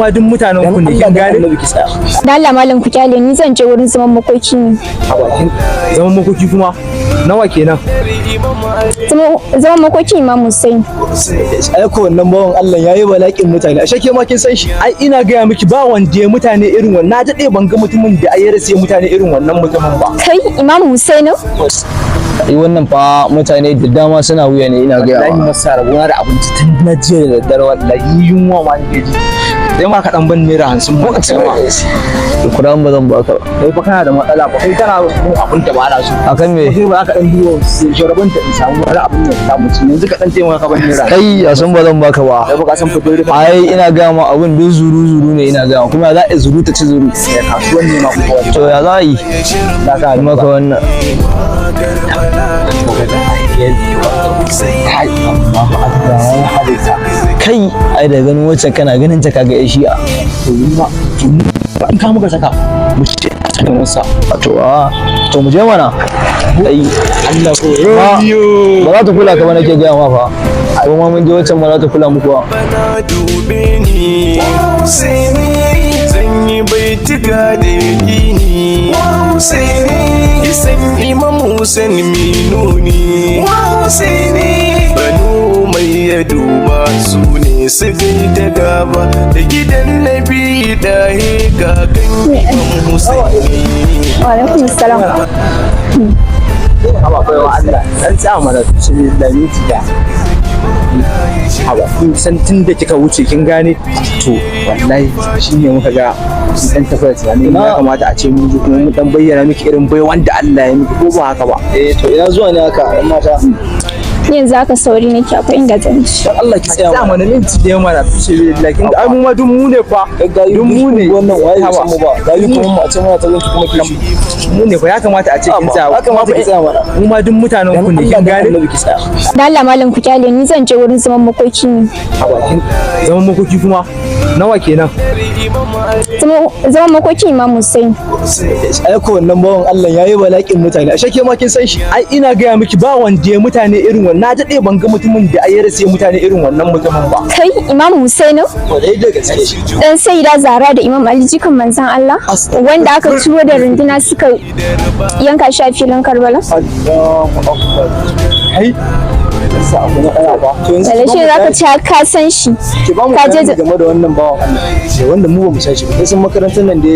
Ma duk mutanen ku ne, kin gane? Annabi, ki tsaya. Da Allah malam, ku kyale ni, zan je wurin zaman makoki ne. A bakin zaman makoki kuma nawa kenan? Zaman makoki Imam Hussein. Ai ko wannan bawan Allah yayi balakin mutane. Ashe ke ma kin san shi? Ai ina gaya miki, ba wanda ya mutane irin wannan. Na daɗe ban ga mutumin da ya rasa mutane irin wannan mutumin ba. Kai, Imam Hussein? Ai wannan fa mutane da dama suna wuya ne, ina gaya Wallahi ma. Masa rabona da abinci tun na jiya da daddare, wallahi yunwa ma nake ji. Sai ma ka dan ban ₦50 mu ka ma. Kuran ba zan baka ba. Kai fa kana da matsala fa, kai kana mun abin da ba na so. Akan me? Kai ba za ka dan duba shugaban ta in samu wani abin da samu ci yanzu, ka dan taimaka ka ban naira. Kai, ya san ba zan baka ba. Kai ba ka san fito da Ai ina gaya ma, abun duk zuru zuru ne, ina gaya ma. Kuma za a zuru ta ci zuru. Kasuwan ne ma kuma. To ya za a yi? Za ka maka wannan. Kai, amma ba Allah ya halitta. Kai, ai da ganin wacce kana ganin ta kaga ya shi'a. To ni ma in ka muka saka mu ce a saka masa. To a to mu je mana. Ai Allah ko. Ba za ta kula ka ba, nake gaya ma fa. Ko ma mun je, waccan ba za ta kula muku ba. Bana dube ni, Husaini, zan yi baituka da yaƙini, Husaini, kisan Imam Hussein minuni, Husaini. Banu mai ya duba su ne su ta gaba da gidan Nabi dahe kakan Imam Husaini. Wa alaikum salam. Haba kai wa Allah, dan tsaya mana su da minti da. Haba, kun san tun da kika wuce, kin gane, to wallahi shine muka ga mun dan tafi da tunanin ya kamata a ce mun ji kuma mun dan bayyana miki irin bai wanda Allah ya miki, ko ba haka ba? Eh, to ina zuwa ne haka, yan mata? Ni yanzu haka sauri nake, akwai inda zan ci. Dan Allah ki tsaya. Tsaya mana minti ɗaya mana, fi kin ai mu ma duk mu ne fa, duk mu ne. Wannan waye Haba. san mu ba gayu kuma mu a ce muna ta ganki kuma ki shi. Mu ne fa, ya kamata a ce kin tsaya. Ya kamata ki tsaya mana. Mu ma duk mutanen ku ne, kin gane? Annabi, ki tsaya. Da Allah malam, ku kyale ni, zan je wurin zaman makoki ne. A bakin zaman makoki kuma nawa kenan? Zaman makoki Imam Hussein. Ai ko wannan bawan Allah yayi balakin mutane. Ashe ke ma kin san shi? Ai ina gaya miki, ba wanda ya mutane irin wannan. Na daɗe ban ga mutumin da ya rasa mutane irin wannan mutumin ba. Kai, Imam Hussein? Kwarai da gaske. Dan Sayyida Zahra da Imam Ali, jikan manzon Allah, wanda aka turo da runduna suka yanka shi a filin Karbala. Allahu akbar. Kai, sa abu na ɗaya ba. To yanzu Lalle shi zaka ci ka san shi. ki ba mu Ka je bayani game da wannan bawan Allah da wanda mu ba mu san shi ba. Kai san makarantar nan da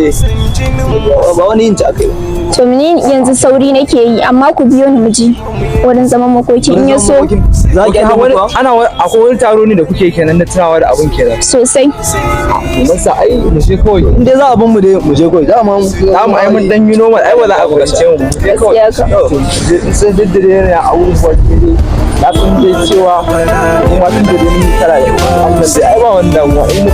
ba wani yin ta akai ba. To ni yanzu sauri nake yi, amma ku biyo ni mu ji wurin zaman makoki in ya so. Za ki Okay, wani wani ana akwai wani taro ne da kuke kenan na tunawa da abun kenan? Sosai. To masa ai mu je kawai. In dai za a bin mu dai, mu je kawai dama. Za mu ai mun dan yi normal, ai ba za a bukance mu, mu je kawai. Gaskiya ka. To in sai daddare ne a abubuwa dai na san dai cewa kuma tun da dai mun yi kara da Allah dai, ai ba wani damuwa in